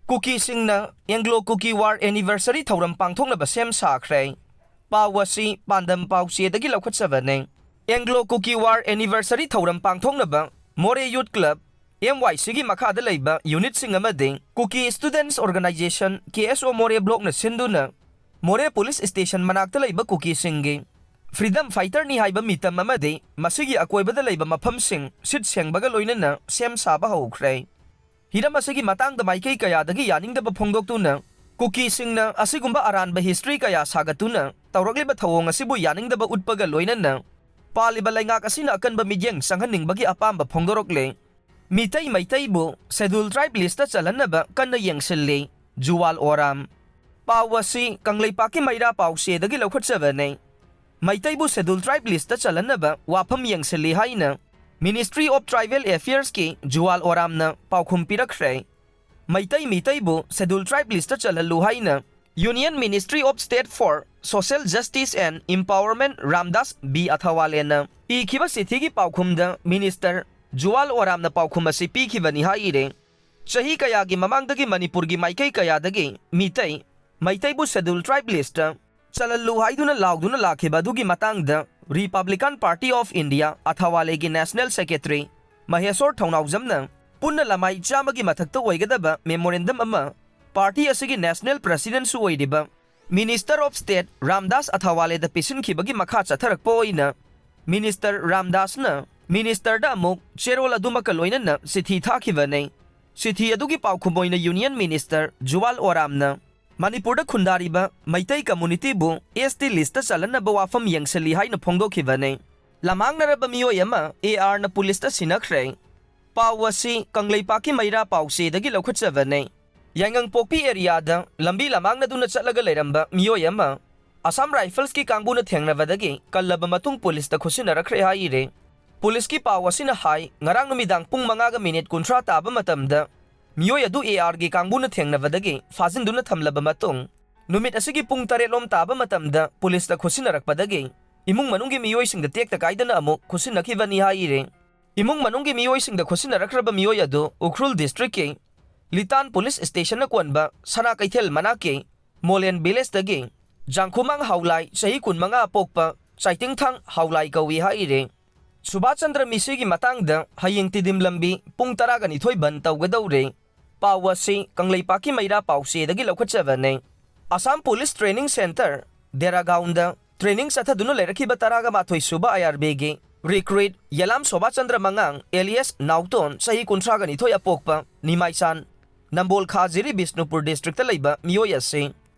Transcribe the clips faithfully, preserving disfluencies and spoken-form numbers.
ꯀꯨꯀꯤꯁꯤꯡꯅ Anglo ꯀꯨꯀꯤ war anniversary ꯊꯧꯔꯝ ꯄꯥꯡꯊꯣꯛꯅꯕ ꯁꯦꯝ ꯁꯥꯈ꯭ꯔꯦ꯫ ꯄꯥꯎ ꯑꯁꯤ ꯄꯥꯟꯗꯝ ꯄꯥꯎꯆꯦꯗꯒꯤ ꯂꯧꯈꯠꯆꯕꯅꯤ꯫ ꯑꯦꯡꯒ꯭ꯂꯣ ꯀꯨꯀꯤ ꯋꯥꯔ ꯑꯦꯅꯤꯚꯔꯁꯔꯤ ꯊꯧꯔꯝ ꯄꯥꯡꯊꯣꯛꯅꯕ ꯃꯣꯔꯦ ꯌꯨꯠ ꯀ꯭ꯂꯕ, ꯑꯦꯝ ꯋꯥꯏ ꯁꯤꯒꯤ ꯃꯈꯥꯗ ꯂꯩꯕ ꯌꯨꯅꯤꯠꯁꯤꯡ ꯑꯃꯗꯤ ꯀꯨꯀꯤ ꯁ꯭ꯇꯨꯗꯦꯟꯠꯁ ꯑꯣꯔꯒꯅꯥꯏꯖꯦꯁꯟ, ꯀꯦ ꯑꯦꯁ ꯑꯣ, ꯃꯣꯔꯦ ꯕ꯭ꯂꯣꯛꯅ ꯁꯤꯟꯗꯨꯅ ꯃꯣꯔꯦ ꯄꯨꯂꯤꯁ ꯁ꯭ꯇꯦꯁꯟ ꯃꯅꯥꯛꯇ ꯂꯩꯕ ꯀꯨꯀꯤꯁꯤꯡꯒꯤ ꯐ꯭ꯔꯤꯗꯝ ꯐꯥꯏꯇꯔꯅꯤ ꯍꯥꯏꯕ ꯃꯤꯇꯝ ꯑꯃꯗꯤ ꯃꯁꯤꯒꯤ ꯑꯀꯣꯏꯕꯗ ꯂꯩꯕ ꯃꯐꯝꯁꯤꯡ ꯁꯤꯠ ꯁꯦꯡꯕꯒ ꯂꯣꯏꯅꯅ ꯁꯦꯝ ꯁꯥꯕ ꯍꯧꯈ꯭ꯔꯦ꯫ ꯍꯤꯔꯝ ꯑꯁꯤꯒꯤ ꯃꯇꯥꯡꯗ ꯃꯥꯏꯀꯩ ꯀꯌꯥꯗꯒꯤ ꯌꯥꯅꯤꯡꯗꯕ ꯐꯣꯡꯗꯣꯛꯇꯨꯅ, ꯀꯨꯀꯤꯁꯤꯡꯅ ꯑꯁꯤꯒꯨꯝꯕ ꯑꯔꯥꯟꯕ ꯍꯤꯁꯇ꯭ꯔꯤ ꯀꯌꯥ ꯁꯥꯒꯠꯇꯨꯅ ꯇꯧꯔꯛꯂꯤꯕ ꯊꯧꯑꯣꯡ ꯑꯁꯤꯕꯨ ꯌꯥꯅꯤꯡꯗꯕ ꯎꯠꯄꯒ ꯂꯣꯏꯅꯅ ꯄꯥꯜꯂꯤꯕ ꯂꯩꯉꯥꯛ ꯑꯁꯤꯅ ꯑꯀꯟꯕ ꯃꯤꯠꯌꯦꯡ ꯆꯪꯍꯟꯅꯤꯡꯕꯒꯤ ꯑꯄꯥꯝꯕ ꯐꯣꯡꯗꯣꯔꯛꯂꯦ꯫ ꯃꯤꯇꯩ ꯃꯩꯇꯩꯕꯨ ꯁꯦꯗꯨꯜ ꯇ꯭ꯔꯥꯏꯕ ꯂꯤꯁꯇ ꯆꯜꯍꯟꯅꯕ ꯀꯟꯅ ꯌꯦꯡꯁꯤꯜꯂꯤ꯫ ꯖꯨꯋꯥꯜ ꯑꯣꯔꯥꯝ꯫ ꯄꯥꯎ ꯑꯁꯤ ꯀꯪꯂꯩꯄꯥꯛꯀꯤ ꯃꯩꯔꯥ ꯄꯥꯎꯆꯦꯗꯒꯤ ꯂꯧꯈꯠꯆꯕꯅꯤ꯫ ꯃꯩꯇꯩꯕꯨ ꯁꯦꯗꯨꯜ ꯇ꯭ꯔꯥꯏꯕ ꯂꯤꯁꯇ ꯆꯜꯍꯟꯅꯕ ꯋꯥꯐꯝ ꯌꯦꯡꯁꯤꯜꯂꯤ ꯍꯥꯏꯅ ꯃꯤꯅꯤꯁꯇ꯭ꯔꯤ ꯑꯣꯐ ꯇ꯭ꯔꯥꯏꯕꯦꯜ ꯑꯦꯐꯤꯌꯔꯁꯀꯤ ꯖꯨꯋꯥꯜ ꯑꯣꯔꯥꯝꯅ ꯄꯥꯎꯈꯨꯝ ꯄꯤꯔꯛꯈ꯭ꯔꯦ꯫ ꯃꯩꯇꯩ ꯃꯤꯇꯩꯕꯨ ꯁꯦꯗꯨꯜ ꯇ꯭ꯔꯥꯏꯕ ꯂꯤꯁꯇ ꯆꯜꯍꯜꯂꯨ ꯍꯥꯏꯅ Union Ministry of State for Social Justice and Empowerment Ramdas B ꯑꯊꯋꯥꯂꯦꯅ ꯏꯈꯤꯕ ꯆꯤꯊꯤꯒꯤ ꯄꯥꯎꯈꯨꯝꯗ ꯃꯤꯅꯤꯁꯇꯔ ꯖꯨꯋꯥꯜ ꯑꯣꯔꯥꯝꯅ ꯄꯥꯎꯈꯨꯝ ꯑꯁꯤ ꯄꯤꯈꯤꯕꯅꯤ ꯍꯥꯏꯔꯦ꯫ ꯆꯍꯤ ꯀꯌꯥꯒꯤ ꯃꯃꯥꯡꯗꯒꯤ ꯃꯅꯤꯄꯨꯔꯒꯤ ꯃꯥꯏꯀꯩ ꯀꯌꯥꯗꯒꯤ ꯃꯤꯇꯩ, ꯃꯩꯇꯩꯕꯨ ꯁꯦꯗꯨꯜ ꯇ꯭ꯔꯥꯏꯕ ꯂꯤꯁꯇ ꯆꯜꯍꯜꯂꯨ ꯍꯥꯏꯗꯨꯅ ꯂꯥꯎꯗꯨꯅ ꯂꯥꯛꯈꯤꯕ ꯑꯗꯨꯒꯤ ꯃꯇꯥꯡꯗ Republican Party of India ꯑꯊꯋꯥꯂꯦꯒꯤ ꯅꯦꯁꯅꯦꯜ ꯁꯦꯀ꯭ꯔꯦꯇꯔꯤ ꯃꯍꯦꯁꯣꯔ ꯊꯧꯅꯥꯎꯖꯝꯅ ꯄꯨꯟꯅ ꯂꯃꯥꯏ ꯆꯥꯝꯃꯒꯤ ꯃꯊꯛꯇ ꯑꯣꯏꯒꯗꯕ ꯃꯦꯃꯣꯔꯦꯟꯗꯝ ꯑꯃ ꯄꯥꯔꯇꯤ ꯑꯁꯤꯒꯤ ꯅꯦꯁꯅꯦꯜ ꯄ꯭ꯔꯦꯁꯤꯗꯦꯟꯠꯁꯨ ꯑꯣꯏꯔꯤꯕ ꯃꯤꯅꯤꯁꯇꯔ ꯑꯣꯐ ꯁ꯭ꯇꯦꯠ ꯔꯥꯝꯗꯥꯁ ꯑꯊꯋꯥꯂꯦꯗ ꯄꯤꯁꯤꯟꯈꯤꯕꯒꯤ ꯃꯈꯥ ꯆꯠꯊꯔꯛꯄ ꯑꯣꯏꯅ ꯃꯤꯅꯤꯁꯇꯔ ꯔꯥꯝꯗꯥꯁꯅ ꯃꯤꯅꯤꯁꯇꯔꯗ ꯑꯃꯨꯛ ꯆꯦꯔꯣꯜ ꯑꯗꯨꯃꯛꯀ ꯂꯣꯏꯅꯅ ꯆꯤꯊꯤ ꯊꯥꯈꯤꯕꯅꯤ꯫ ꯆꯤꯊꯤ ꯑꯗꯨꯒꯤ ꯄꯥꯎꯈꯨꯝ ꯑꯣꯏꯅ ꯌꯨꯅꯤꯌꯟ ꯃꯤꯅꯤꯁꯇꯔ ꯖꯨꯋꯥꯜ ꯑꯣꯔꯥꯝꯅ ꯃꯅꯤꯄꯨꯔꯗ ꯈꯨꯟꯗꯥꯔꯤꯕ ꯃꯩꯇꯩ ꯀꯝꯃꯨꯅꯤꯇꯤꯕꯨ ꯑꯦꯁ ꯇꯤ ꯂꯤꯁꯇ ꯆꯜꯍꯟꯅꯕ ꯋꯥꯐꯝ ꯌꯦꯡꯁꯤꯜꯂꯤ ꯍꯥꯏꯅ ꯐꯣꯡꯗꯣꯛꯈꯤꯕꯅꯤ꯫ ꯂꯃꯥꯡꯅꯔꯕ ꯃꯤꯑꯣꯏ ꯑꯃ ꯑꯦ ꯑꯥꯔꯅ ꯄꯨꯂꯤꯁꯇ ꯁꯤꯟꯅꯈ꯭ꯔꯦ꯫ ꯄꯥꯎ ꯑꯁꯤ ꯀꯪꯂꯩꯄꯥꯛꯀꯤ ꯃꯩꯔꯥ ꯄꯥꯎꯆꯦꯗꯒꯤ ꯂꯧꯈꯠꯆꯕꯅꯤ꯫ ꯌꯥꯏꯉꯪꯄꯣꯛꯄꯤ ꯑꯦꯔꯤꯌꯥꯗ ꯂꯝꯕꯤ ꯂꯃꯥꯡꯅꯗꯨꯅ ꯆꯠꯂꯒ ꯂꯩꯔꯝꯕ ꯃꯤꯑꯣꯏ ꯑꯃ ꯑꯁꯥꯝ ꯔꯥꯏꯐꯜꯁꯀꯤ ꯀꯥꯡꯕꯨꯅ ꯊꯦꯡꯅꯕꯗꯒꯤ ꯀꯜꯂꯕ ꯃꯇꯨꯡ ꯄꯨꯂꯤꯁꯇ ꯈꯨꯠꯁꯤꯟꯅꯔꯛꯈ꯭ꯔꯦ ꯍꯥꯏꯔꯦ꯫ ꯄꯨꯂꯤꯁꯀꯤ ꯄꯥꯎ ꯑꯁꯤꯅ ꯍꯥꯏ, ꯉꯔꯥꯡ ꯅꯨꯃꯤꯗꯥꯡ ꯄꯨꯡ ꯃꯉꯥꯒ ꯃꯤꯅꯤꯠ ꯀꯨꯟꯊ꯭ꯔꯥ ꯇꯥꯕ ꯃꯇꯝꯗ ꯃꯤꯑꯣꯏ ꯑꯗꯨ ꯑꯦ ꯑꯥꯔꯒꯤ ꯀꯥꯡꯕꯨꯅ ꯊꯦꯡꯅꯕꯗꯒꯤ ꯐꯥꯖꯤꯟꯗꯨꯅ ꯊꯝꯂꯕ ꯃꯇꯨꯡ, ꯅꯨꯃꯤꯠ ꯑꯁꯤꯒꯤ ꯄꯨꯡ ꯇꯔꯦꯠ ꯂꯣꯝ ꯇꯥꯕ ꯃꯇꯝꯗ ꯄꯨꯂꯤꯁꯇ ꯈꯨꯠꯁꯤꯟꯅꯔꯛꯄꯗꯒꯤ ꯏꯃꯨꯡ ꯃꯅꯨꯡꯒꯤ ꯃꯤꯑꯣꯏꯁꯤꯡꯗ ꯇꯦꯛꯇ ꯀꯥꯏꯗꯅ ꯑꯃꯨꯛ ꯈꯨꯠꯁꯤꯟꯅꯈꯤꯕꯅꯤ ꯍꯥꯏꯔꯦ꯫ ꯏꯃꯨꯡ ꯃꯅꯨꯡꯒꯤ ꯃꯤꯑꯣꯏꯁꯤꯡꯗ ꯈꯨꯠꯁꯤꯟꯅꯔꯛꯈ꯭ꯔꯕ ꯃꯤꯑꯣꯏ ꯑꯗꯨ ꯎꯈ꯭ꯔꯨꯜ ꯗꯤꯁꯇ꯭ꯔꯤꯛꯀꯤ ꯂꯤꯇꯥꯟ ꯄꯨꯂꯤꯁ ꯁ꯭ꯇꯦꯁꯟꯅ ꯀꯣꯟꯕ ꯁꯅꯥ ꯀꯩꯊꯦꯜ ꯃꯅꯥꯛꯀꯤ ꯃꯣꯂꯦꯟ ꯚꯤꯂꯦꯖꯇꯒꯤ ꯖꯥꯡꯈꯨꯃꯥꯡ ꯍꯥꯎꯂꯥꯏ, ꯆꯍꯤ ꯀꯨꯟꯃꯉꯥ ꯑꯄꯣꯛꯄ, ꯆꯥꯏꯇꯤꯡꯊꯥꯡ ꯍꯥꯎꯂꯥꯏ ꯀꯧꯏ ꯍꯥꯏꯔꯤ꯫ ꯁꯨꯚꯥꯁ ꯆꯟꯗ꯭ꯔ ꯃꯤꯁꯤꯒꯤ ꯃꯇꯥꯡꯗ ꯍꯌꯦꯡ ꯇꯤꯗꯤꯝ ꯂꯝꯕꯤ ꯄꯨꯡ ꯇꯔꯥꯒ ꯅꯤꯊꯣꯏ ꯕꯟ ꯇꯧꯒꯗꯧꯔꯤ꯫ ꯄꯥꯎ ꯑꯁꯤ ꯀꯪꯂꯩꯄꯥꯛꯀꯤ ꯃꯩꯔꯥ ꯄꯥꯎꯆꯦꯗꯒꯤ ꯂꯧꯈꯠꯆꯕꯅꯤ꯫ ꯑꯁꯥꯝ ꯄꯨꯂꯤꯁ ꯇ꯭ꯔꯦꯅꯤꯡ ꯁꯦꯟꯇꯔ ꯗꯦꯔꯥꯒꯥꯎꯟꯗ ꯇ꯭ꯔꯦꯅꯤꯡ ꯆꯠꯊꯗꯨꯅ ꯂꯩꯔꯛꯈꯤꯕ ꯇꯔꯥꯒ ꯃꯥꯊꯣꯏ ꯁꯨꯕ ꯑꯥꯏ ꯑꯥꯔ ꯕꯤꯒꯤ ꯔꯤꯀ꯭ꯔꯨꯏꯠ ꯌꯦꯂꯥꯝ ꯁꯣꯚꯥꯆꯟꯗ꯭ꯔ ꯃꯉꯥꯡ ꯑꯦꯂꯤꯌꯥꯁ ꯅꯥꯎꯇꯣꯟ, ꯆꯍꯤ ꯀꯨꯟꯊ꯭ꯔꯥꯒ ꯅꯤꯊꯣꯏ ꯑꯄꯣꯛꯄ, ꯅꯤꯃꯥꯏꯆꯥꯟ, ꯅꯝꯕꯣꯜ ꯈꯥꯖꯤꯔꯤ ꯕꯤꯁꯅꯨꯄꯨꯔ ꯗꯤꯁꯇ꯭ꯔꯤꯛꯇ ꯂꯩꯕ ꯃꯤꯑꯣꯏ ꯑꯁꯤ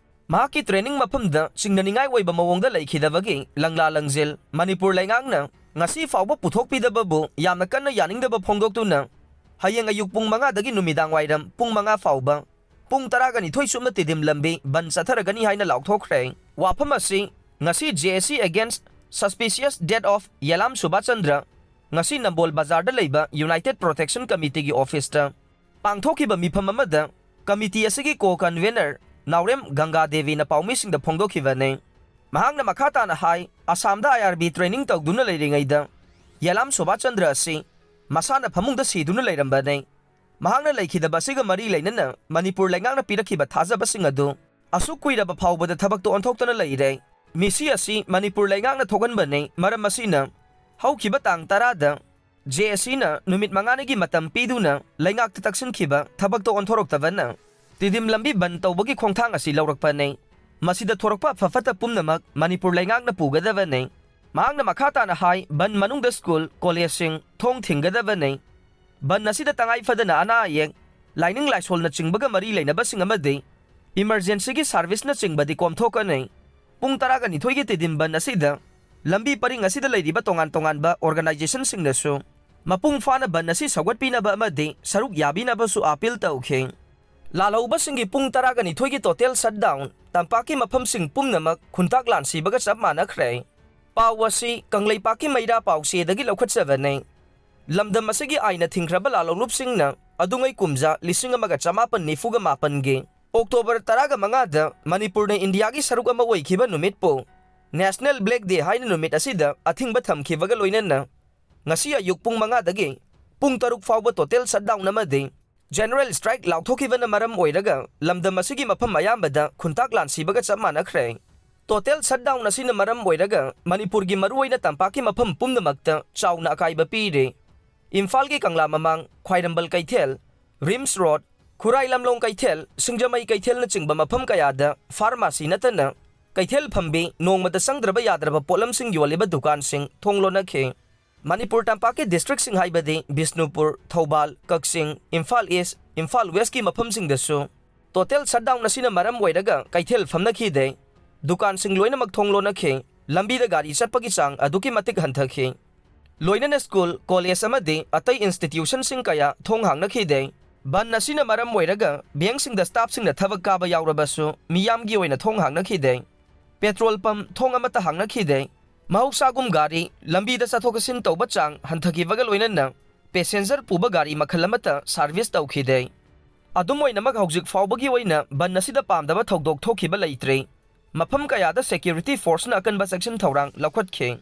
ꯃꯍꯥꯛꯀꯤ ꯇ꯭ꯔꯦꯅꯤꯡ ꯃꯐꯝꯗ ꯆꯤꯡꯅꯅꯤꯡꯉꯥꯏ ꯑꯣꯏꯕ ꯃꯑꯣꯡꯗ ꯂꯩꯈꯤꯗꯕꯒꯤ ꯂꯪꯂꯥ ꯂꯪꯖꯦꯜ ꯃꯅꯤꯄꯨꯔ ꯂꯩꯉꯥꯛꯅ ꯉꯁꯤ ꯐꯥꯎꯕ ꯄꯨꯊꯣꯛꯄꯤꯗꯕꯕꯨ ꯌꯥꯝꯅ ꯀꯟꯅ ꯌꯥꯅꯤꯡꯗꯕ ꯐꯣꯡꯗꯣꯛꯇꯨꯅ ꯍꯌꯦꯡ ꯑꯌꯨꯛ ꯄꯨꯡ ꯃꯉꯥꯗꯒꯤ ꯅꯨꯃꯤꯗꯥꯡ ꯋꯥꯏꯔꯝ ꯄꯨꯡ ꯃꯉꯥ ꯐꯥꯎꯕ ꯄꯨꯡ ꯇꯔꯥꯒ ꯅꯤꯊꯣꯏ ꯆꯨꯞꯅ ꯇꯤꯗꯤꯝ ꯂꯝꯕꯤ ꯕꯟ ꯆꯠꯊꯔꯒꯅꯤ ꯍꯥꯏꯅ ꯂꯥꯎꯊꯣꯛꯈ꯭ꯔꯦ꯫ ꯋꯥꯐꯝ ꯑꯁꯤ ꯉꯁꯤ J A C Against Suspicious Death of ꯌꯦꯂꯥꯝ Subhachandra ꯉꯁꯤ ꯅꯝꯕꯣꯜ ꯕꯖꯥꯔꯗ ꯂꯩꯕ United Protection Committeeꯒꯤ ꯑꯣꯐꯤꯁꯇ ꯄꯥꯡꯊꯣꯛꯈꯤꯕ ꯃꯤꯐꯝ ꯑꯃꯗ ꯀꯃꯤꯇꯤ ꯑꯁꯤꯒꯤ ꯀꯣ ꯀꯟꯚꯦꯅꯔ ꯅꯥꯎꯔꯦꯝ ꯒꯪꯒꯥ ꯗꯦꯕꯤꯅ ꯄꯥꯎꯃꯤꯁꯤꯡꯗ ꯐꯣꯡꯗꯣꯛꯈꯤꯕꯅꯤ꯫ ꯃꯍꯥꯛꯅ ꯃꯈꯥ ꯇꯥꯅ ꯍꯥꯏ, ꯑꯁꯥꯝꯗ ꯑꯥꯏ ꯑꯥꯔ ꯕꯤ ꯇ꯭ꯔꯦꯅꯤꯡ ꯇꯧꯗꯨꯅ ꯂꯩꯔꯤꯉꯩꯗ ꯌꯦꯂꯥꯝ ꯁꯣꯚꯥꯆꯟꯗ꯭ꯔ ꯑꯁꯤ ꯃꯁꯥꯅ ꯐꯃꯨꯡꯗ ꯁꯤꯗꯨꯅ ꯂꯩꯔꯝꯕꯅꯤ꯫ ꯃꯍꯥꯛꯅ ꯂꯩꯈꯤꯗꯕ ꯑꯁꯤꯒ ꯃꯔꯤ ꯂꯩꯅꯅ ꯃꯅꯤꯄꯨꯔ ꯂꯩꯉꯥꯛꯅ ꯄꯤꯔꯛꯈꯤꯕ ꯊꯥꯖꯕꯁꯤꯡ ꯑꯗꯨ ꯑꯁꯨꯛ ꯀꯨꯏꯔꯕ ꯐꯥꯎꯕꯗ ꯊꯕꯛꯇ ꯑꯣꯟꯊꯣꯛꯇꯅ ꯂꯩꯔꯦ꯫ ꯃꯤꯁꯤ ꯑꯁꯤ ꯃꯅꯤꯄꯨꯔ ꯂꯩꯉꯥꯛꯅ ꯊꯣꯛꯍꯟꯕꯅꯤ꯫ ꯃꯔꯝ ꯑꯁꯤꯅ ꯍꯧꯈꯤꯕ ꯇꯥꯡ ꯇꯔꯥꯗ J A Cꯅ ꯅꯨꯃꯤꯠ ꯃꯉꯥꯅꯤꯒꯤ ꯃꯇꯝ ꯄꯤꯗꯨꯅ ꯂꯩꯉꯥꯛꯇ ꯇꯛꯁꯤꯟꯈꯤꯕ ꯊꯕꯛꯇ ꯑꯣꯟꯊꯣꯔꯛꯇꯕꯅ ꯇꯤꯗꯤꯝ ꯂꯝꯕꯤ ꯕꯟ ꯇꯧꯕꯒꯤ ꯈꯣꯡꯊꯥꯡ ꯑꯁꯤ ꯂꯧꯔꯛꯄꯅꯤ꯫ ꯃꯁꯤꯗ ꯊꯣꯔꯛꯄ ꯑꯐ ꯐꯠꯇ ꯄꯨꯝꯅꯃꯛ ꯃꯅꯤꯄꯨꯔ ꯂꯩꯉꯥꯛꯅ ꯄꯨꯒꯗꯕꯅꯤ꯫ ꯃꯍꯥꯛꯅ ꯃꯈꯥ ꯇꯥꯅ ꯍꯥꯏ, ꯕꯟ ꯃꯅꯨꯡꯗ ꯁ꯭ꯀꯨꯜ, ꯀꯣꯂꯦꯖꯁꯤꯡ ꯊꯣꯡ ꯊꯤꯡꯒꯗꯕꯅꯤ꯫ ꯕꯟ ꯑꯁꯤꯗ ꯇꯉꯥꯏ ꯐꯗꯅ ꯑꯅꯥ ꯑꯌꯦꯛ, ꯂꯥꯏꯅꯤꯡ ꯂꯥꯏꯁꯣꯜꯅꯆꯤꯡꯕꯒ ꯃꯔꯤ ꯂꯩꯅꯕꯁꯤꯡ ꯑꯃꯗꯤ emergencyꯒꯤ serviceꯅꯆꯤꯡꯕꯗꯤ ꯀꯣꯝꯊꯣꯛꯀꯅꯤ꯫ ꯄꯨꯡ ꯇꯔꯥꯒ ꯅꯤꯊꯣꯏꯒꯤ ꯇꯤꯗꯤꯝ ꯕꯟ ꯑꯁꯤꯗ ꯂꯝꯕꯤ ꯄꯔꯤꯡ ꯑꯁꯤꯗ ꯂꯩꯔꯤꯕ ꯇꯣꯉꯥꯟ ꯇꯣꯉꯥꯟꯕ organizationꯁꯤꯡꯅꯁꯨ ꯃꯄꯨꯡ ꯐꯥꯅ ꯕꯟ ꯑꯁꯤ ꯁꯧꯒꯠꯄꯤꯅꯕ ꯑꯃꯗꯤ ꯁꯔꯨꯛ ꯌꯥꯕꯤꯅꯕꯁꯨ ꯑꯥꯄꯤꯜ ꯇꯧꯈꯤ꯫ ꯂꯥꯜꯍꯧꯕꯁꯤꯡꯒꯤ ꯄꯨꯡ ꯇꯔꯥꯒ ꯅꯤꯊꯣꯏꯒꯤ total shutdown, ꯇꯝꯄꯥꯛꯀꯤ ꯃꯐꯝꯁꯤꯡ ꯄꯨꯝꯅꯃꯛ ꯈꯨꯟꯇꯥꯛ ꯂꯥꯟꯁꯤꯕꯒ ꯆꯞ ꯃꯥꯟꯅꯈ꯭ꯔꯦ꯫ ꯄꯥꯎ ꯑꯁꯤ ꯀꯪꯂꯩꯄꯥꯛꯀꯤ ꯃꯩꯔꯥ ꯄꯥꯎꯆꯦꯗꯒꯤ ꯂꯧꯈꯠꯆꯕꯅꯤ꯫ ꯂꯝꯗꯝ ꯑꯁꯤꯒꯤ ꯑꯥꯏꯟꯅ ꯊꯤꯡꯈ꯭ꯔꯕ ꯂꯥꯜꯍꯧꯂꯨꯞꯁꯤꯡꯅ ꯑꯗꯨꯉꯩ ꯀꯨꯝꯖꯥ ꯂꯤꯁꯤꯡ ꯑꯃꯒ ꯆꯃꯥꯄꯟ ꯅꯤꯐꯨꯒ ꯃꯥꯄꯟꯒꯤ October ꯇꯔꯥꯒ ꯃꯉꯥꯗ ꯃꯅꯤꯄꯨꯔꯅ ꯏꯟꯗꯤꯌꯥꯒꯤ ꯁꯔꯨꯛ ꯑꯃ ꯑꯣꯏꯈꯤꯕ ꯅꯨꯃꯤꯠꯄꯨ National Black Day ꯍꯥꯏꯅ ꯅꯨꯃꯤꯠ ꯑꯁꯤꯗ ꯑꯊꯤꯡꯕ ꯊꯝꯈꯤꯕꯒ ꯂꯣꯏꯅꯅ ꯉꯁꯤ ꯑꯌꯨꯛ ꯄꯨꯡ ꯃꯉꯥꯗꯒꯤ ꯄꯨꯡ ꯇꯔꯨꯛ ꯐꯥꯎꯕ total shutdown ꯑꯃꯗꯤ General strike ꯂꯥꯎꯊꯣꯛꯈꯤꯕꯅ ꯃꯔꯝ ꯑꯣꯏꯔꯒ ꯂꯝꯗꯝ ꯑꯁꯤꯒꯤ ꯃꯐꯝ ꯑꯌꯥꯝꯕꯗ ꯈꯨꯟꯇꯥꯛ ꯂꯥꯟ ꯁꯤꯕꯒ ꯆꯞ ꯃꯥꯟꯅꯈ꯭ꯔꯦ꯫ Total shutdown ꯑꯁꯤꯅ ꯃꯔꯝ ꯑꯣꯏꯔꯒ ꯃꯅꯤꯄꯨꯔꯒꯤ ꯃꯔꯨꯑꯣꯏꯅ ꯇꯝꯄꯥꯛꯀꯤ ꯃꯐꯝ ꯄꯨꯝꯅꯃꯛꯇ ꯆꯥꯎꯅ ꯑꯀꯥꯏꯕ ꯄꯤꯔꯦ꯫ ꯏꯝꯐꯥꯜꯒꯤ ꯀꯪꯂꯥ ꯃꯃꯥꯡ, ꯈ꯭ꯋꯥꯏꯔꯝꯕꯟ ꯀꯩꯊꯦꯜ, ꯔꯤꯝꯁ ꯔꯣꯗ, ꯈꯨꯔꯥꯏ ꯂꯝꯂꯣꯡ ꯀꯩꯊꯦꯜ, ꯁꯤꯡꯖꯃꯩ ꯀꯩꯊꯦꯜꯅꯆꯤꯡꯕ ꯃꯐꯝ ꯀꯌꯥꯗ ꯐꯥꯔꯃꯥꯁꯤ ꯅꯠꯇꯅ ꯀꯩꯊꯦꯜ ꯐꯝꯕꯤ ꯅꯣꯡꯃꯗ ꯆꯪꯗ꯭ꯔꯕ ꯌꯥꯗ꯭ꯔꯕ ꯄꯣꯠꯂꯝꯁꯤꯡ ꯌꯣꯜꯂꯤꯕ ꯗꯨꯀꯥꯟꯁꯤꯡ ꯊꯣꯡ ꯂꯣꯟꯅꯈꯤ꯫ ꯃꯅꯤꯄꯨꯔ ꯇꯝꯄꯥꯛꯀꯤ ꯗꯤꯁꯇ꯭ꯔꯤꯛꯁꯤꯡ ꯍꯥꯏꯕꯗꯤ ꯕꯤꯁꯅꯨꯄꯨꯔ, ꯊꯧꯕꯥꯜ, ꯀꯛꯆꯤꯡ, ꯏꯝꯐꯥꯜ ꯏꯁ, ꯏꯝꯐꯥꯜ ꯋꯦꯁꯀꯤ ꯃꯐꯝꯁꯤꯡꯗꯁꯨ total shutdown ꯑꯁꯤꯅ ꯃꯔꯝ ꯑꯣꯏꯔꯒ ꯀꯩꯊꯦꯜ ꯐꯝꯅꯈꯤꯗꯦ꯫ ꯗꯨꯀꯥꯟꯁꯤꯡ ꯂꯣꯏꯅꯃꯛ ꯊꯣꯡ ꯂꯣꯟꯅꯈꯤ꯫ ꯂꯝꯕꯤꯗ ꯒꯥꯔꯤ ꯆꯠꯄꯒꯤ ꯆꯥꯡ ꯑꯗꯨꯛꯀꯤ ꯃꯇꯤꯛ ꯍꯟꯊꯈꯤ꯫ ꯂꯣꯏꯅꯅ ꯁ꯭ꯀꯨꯜ, ꯀꯣꯂꯦꯖ ꯑꯃꯗꯤ ꯑꯇꯩ ꯏꯟꯁꯇꯤꯇ꯭ꯌꯨꯁꯟꯁꯤꯡ ꯀꯌꯥ ꯊꯣꯡ ꯍꯥꯡꯅꯈꯤꯗꯦ꯫ ꯕꯟ ꯑꯁꯤꯅ ꯃꯔꯝ ꯑꯣꯏꯔꯒ ꯕꯦꯡꯛꯁꯤꯡꯗ ꯁ꯭ꯇꯥꯐꯁꯤꯡꯅ ꯊꯕꯛ ꯀꯥꯕ ꯌꯥꯎꯔꯕꯁꯨ ꯃꯤꯌꯥꯝꯒꯤ ꯑꯣꯏꯅ ꯊꯣꯡ ꯍꯥꯡꯅꯈꯤꯗꯦ꯫ ꯄꯦꯇ꯭ꯔꯣꯜ ꯄꯝꯞ ꯊꯣꯡ ꯑꯃꯠꯇ ꯍꯥꯡꯅꯈꯤꯗꯦ꯫ ꯃꯍꯧꯁꯥꯒꯨꯝ ꯒꯥꯔꯤ ꯂꯝꯕꯤꯗ ꯆꯠꯊꯣꯛ ꯆꯠꯁꯤꯟ ꯇꯧꯕ ꯆꯥꯡ ꯍꯟꯊꯈꯤꯕꯒ ꯂꯣꯏꯅꯅ ꯄꯦꯁꯦꯟꯖꯔ ꯄꯨꯕ ꯒꯥꯔꯤ ꯃꯈꯜ ꯑꯃꯠꯇ ꯁꯥꯔꯚꯤꯁ ꯇꯧꯈꯤꯗꯦ꯫ ꯑꯗꯨꯝ ꯑꯣꯏꯅꯃꯛ, ꯍꯧꯖꯤꯛ ꯐꯥꯎꯕꯒꯤ ꯑꯣꯏꯅ ꯕꯟ ꯑꯁꯤꯗ ꯄꯥꯝꯗꯕ ꯊꯧꯗꯣꯛ ꯊꯣꯛꯈꯤꯕ ꯂꯩꯇ꯭ꯔꯤ꯫ ꯃꯐꯝ ꯀꯌꯥꯗ ꯁꯦꯀ꯭ꯌꯨꯔꯤꯇꯤ ꯐꯣꯔꯁꯅ ꯑꯀꯟꯕ ꯆꯦꯛꯁꯤꯟ ꯊꯧꯔꯥꯡ ꯂꯧꯈꯠꯈꯤ꯫